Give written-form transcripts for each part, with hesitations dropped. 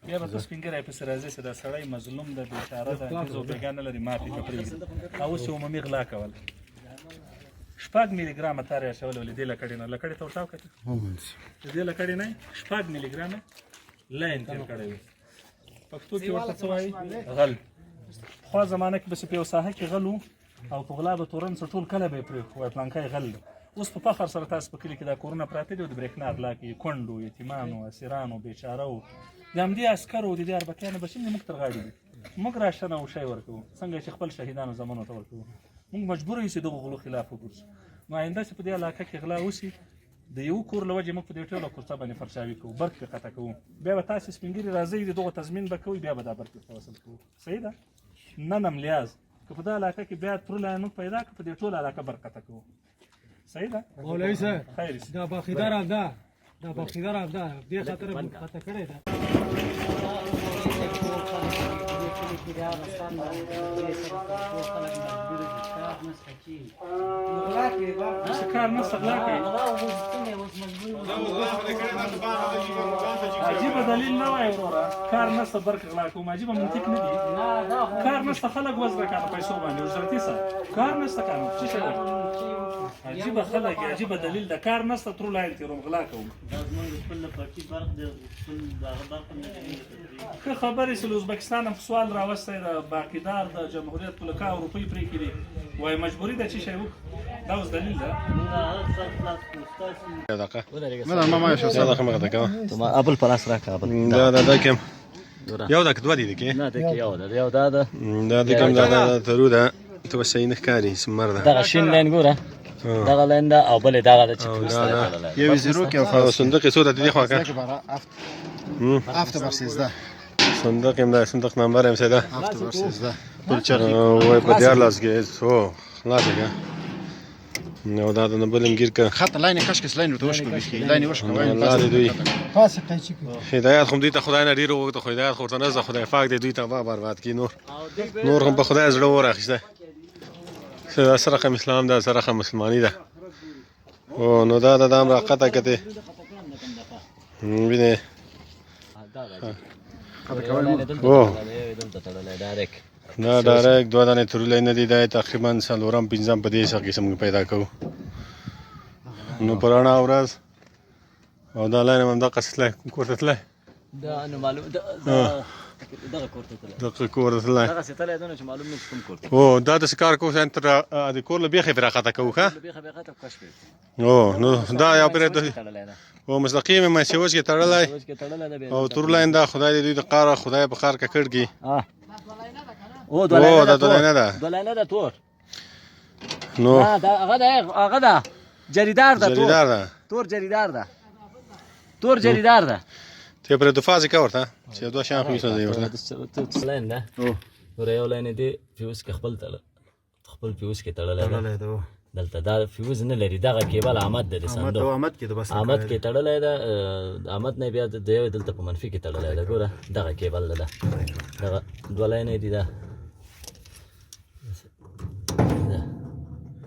بیا به ته سپینګری پسې راځې چې دا سړی مظلوم ده، بیچاره ده، هیڅ بیګا نه لري، معاف یې کړه، پرېږدي. او اوس یې عمومي غلا کوله. 6 ملي ګرامه تار یې اچولی و له دې لکړې نه، لکړې ته ورتاو کړه، د دې لکړې نه 6 ملي ګرامه لاین تېر کړی وي. پښتو کې ورته څه وایي؟ غل. پخوا زمانه کې به چې په یو ساحه کې غل و او په غلا به تورن څه، ټول کلی به یې پرېښود، وایي پلانکی غل دی. اوس په فخر سره تاسو په کلي کې دا کورونه پراته دي او د برېښنا غلا کوي، کونډو، یتیمانو، اسیرانو، بیچاره وو، د همدې عسکرو، د دې اربکیانو بچي موږ تر غاړې دي. موږ راشن او شی ورکوو، څنګه چې خپل شهیدانو زامنو ته ورکوو. موږ مجبور یو چې دغو غلو خلاف وګرځو. نو آینده چې په دې علاقه کې غلا وشي، د یو کور له وجې موږ په دې ټوله کورته باندې فرشاوي کوو، برق پرې قطع کوو. بیا به تاسې سپینږیري راځئ، د دغو تضمین به کوئ، بیا به دا برق ورته وصل کوو. صحیح ده؟ نن هم لیاز که په دا علاقه کې بیا تر لاین موږ پیدا کړو، په دې ټوله علاقه برق قطع کوو. صحیح ده؟ مولوي صاحب، خیر شي. دا باقیدار ده، دا باقیدار ده، دې خاطر موږ قطع کړی ده. څه کار نشته، غلا کوي. عجیبه دلیل نه وایي وروره، کار نشته برق غلا کوم، عجیبه منطق نه دی. کار نشته خلک وزنه کنه پیسو باندې اجرتي سره کار نشته کنه، څه شي؟ عجیبه خلک، عجیبه دلیل ده. کار نشته تر لاین تیروم، غلا کوم. دا زمونږ خپل پټي برق دی، خپل دغه برق هم نه کوي. ښه خبرې چې له ازبکستان هم سوال راوستی د باقیدار د جمهوریت په لکه روپۍ پرې کړي، وایي مجبوري ده چې شی وکړو. دا اوس دلیل ده. موږ هغه سر خلاص کړو ستاسو. نه ما ما شو. دا خمه ده کوه. ابل پلاس راکړه، ابل. دا دا دا کوم یو دا دوه دي کې؟ نه، دکې یو ده، یو دا ده. دا د کوم دا دا ترو ده، ته وسې نه ښکاري سمر ده. دغه شین لاین ګوره، دغه لاین ده او بل دغه ده چې او فیوز دا سره ده. تړلی. یو زیرو کې او صندوق یې څو ده دې خوا که؟ هفت بر 13. صندوق هم ده، صندوق نمبر هم څه ده؟ هفت بر 13 پل چرخي. وای په 13 کې څو خلاص که نو دا د بل هم ګیر که. خط لاین کش کس لاین ورته وشکو، بیخي لاین وشکو. الله دې دوی پاسه قیچي کوي. هدایت هم دوی ته خدای نه ډېر وغوښته، خو هدایت خو ورته نه زده. خدای پاک دې دوی ته برباد کړي. نور نور هم په خدای زړه ور اخیستی چې دا څه رقم اسلام ده، څه رقم مسلماني ده. او نو دا د هم راقطع کتې وینې. او دلته تړلی ډایرک. دا ډایرک دوه دانې ترولې نه دي، دا تقریبا څلورم پنځم په دې حساب کې موږ پیدا کوو. نو په رڼا ورځ او دا لاین هم همدقسې تللی، کوم کور ته تللی؟ دا نو معلوم دغه کور ته تللی. دغه کور ته تللی. دغسې تللی دی نو چې معلوم نه چې کوم کور ته. او دا داسې کار کوو چې تر د کور له بیخې پرې راخطا کوو. ښه، له بیخه بیخه ته کش کړي. او نو دا یو پرې تړلی ده. او مستقیم مې کې تړلی سوچ کې تړلی ده. او تور لاین دا خدای دې دوی د قاره خدای په قار ککړ کړي. او دوه لاینه او دا ده، دوه لاینه ده. دوه لاینه ده تور. نو نه، دا هغه ده، هغه ده جریدار ده، تور. جریدار ده. تور جریدار ده، تور جریدار ده. ته پرې دفاع ځکه ورته چې دوه شیان خو یې سوځوي ورته. لاین ده ګوره، یو لاین دی فیوز کې خپل تړ خپل فیوز کې تړلی ده. دلته دا فیوز نه لري، دغه کیبل آمد ده د صندوق آمد کې د بس آمد کې تړلی ده. آمد نه بیا د یو دلته په منفي کې تړلی ده. ګوره دغه کیبل ده، دغه دوه لاینه دي. دا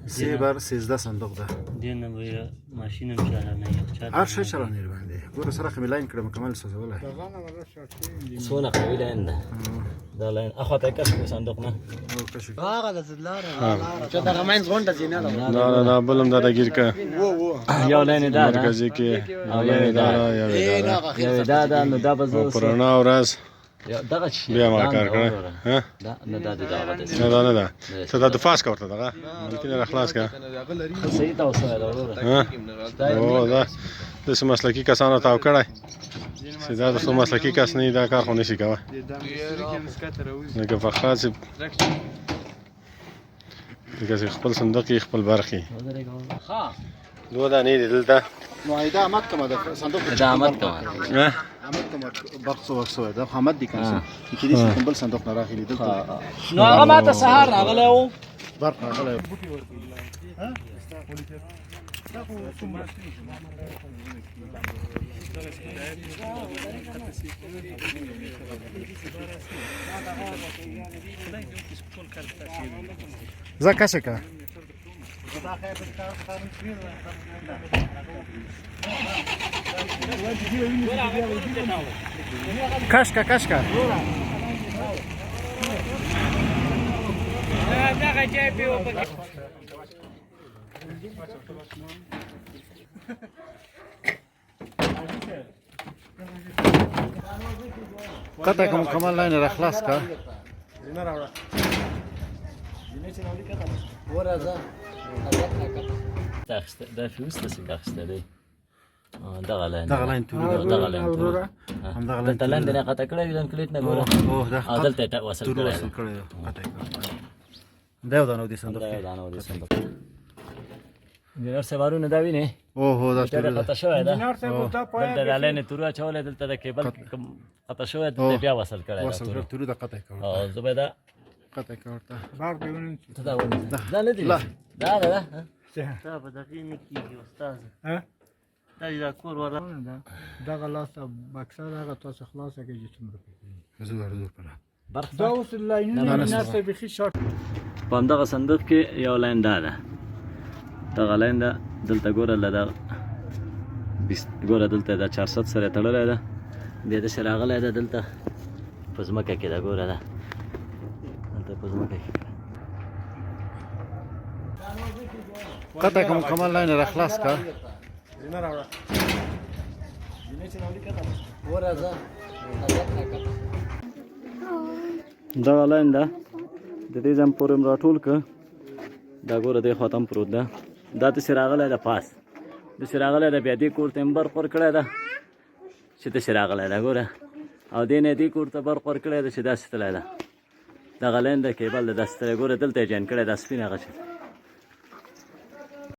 سه بر 13 صندوق ده. دې نه به ماشین هم چالانه، یخچال هر شی چلانې باندې ګوره، سره خو مې لاین کړه مکمل سوځولی. څونه قوي لاین ده دا لاین. اخوا ته کش کړو صندوق نه. او کش. دا دا دا بل هم دا د ګیر که. یو لاین دا ده مرکزي کې او یو یې دا دا یو یې دا ده. یو یې دا ده. نو دا به او زه په رڼا ورځ دغه چې بیا ما کار کړی. ها، دا نه، دا د دغه ده. نه، دا نه ده. ته دا دفاع کا ورته دغه ملکي نه خلاص کا. صحیح تاو سوی ده وروره. ها، او دا داسې مسلکي کسانو تاو کړی چې دا د څو مسلکي کس نه، دا کار خو نشي کوی. لکه په خاص لکه چې خپل صندوق یې خپل برخې دوه دانې دي دلته. نو دا آمد کومه ده صندوق؟ دا آمد کومه. ها، آمد کومه برق څو وخت سوی ده؟ خو آمد دي کنه چې دې کوم بل صندوق نه راغلی دلته. نو هغه ماته سهار راغلی و. برق راغلی. زه کشه که. کش کا کش کا. قطع که مکمل لاین را خلاص کا. دا فیوز ته څنګه اخیستی دی؟ دغه لاین، دغه لاین تور، دغه لاین تور، همدغه لاین. دلته لاین دی قطع کړی لاین کلیټ نه ګوره. اوه، دا او دلته وصل تور کړی، وصل کړی، قطع کړی. دا یو دانه دې صندوق دا یو دانه دې صندوق. انجینر صاحب هارونه دا وینې؟ اوه، دا تور تور قطع شوی ده. انجینر صاحب دا پایا دلته د لاین تور اچولی، دلته د کیبل قطع شوی، دلته بیا وصل کړی. وصل کړی تور، دا قطع کړ، او زه به دا قطع کړ ته. برق به ونیسي. ته دا ونیسه، دا نه دی، دا ده. دا به دغې نه کېږي استاد. ها؟ دا دا کور والا دغه لاسه بکسه دغه تاسو خلاصه کړئ چې څومره زور زور پر برق دا اوس لاینونه نشته، بیخي شارټ. په همدغه صندوق کې یو لاین دا ده، دغه لاین ده. دلته ګوره، له دغه ګوره دلته دا 400 سره تړلی ده، بیا داسې راغلی ده، دلته په ځمکه کې ده. ګوره ده دلته په ځمکه کې. قطع که مکمل لاین را خلاص کا. دغه لاین ده، د دې ځای پورې مې راټول که. دا ګوره دې خوا ته هم پروت ده. دا داسې راغلی ده، پاس داسې راغلی ده، بیا دې کور ته یې هم برق ورکړی ده چې داسې راغلی ده. ګوره، او دې نه دې کور ته برق ورکړی ده چې داسې تللی ده. دغه لاین ده، کیبل ده، داسې تللی. ګوره دلته یې جاین کړی، دا سپین هغه چې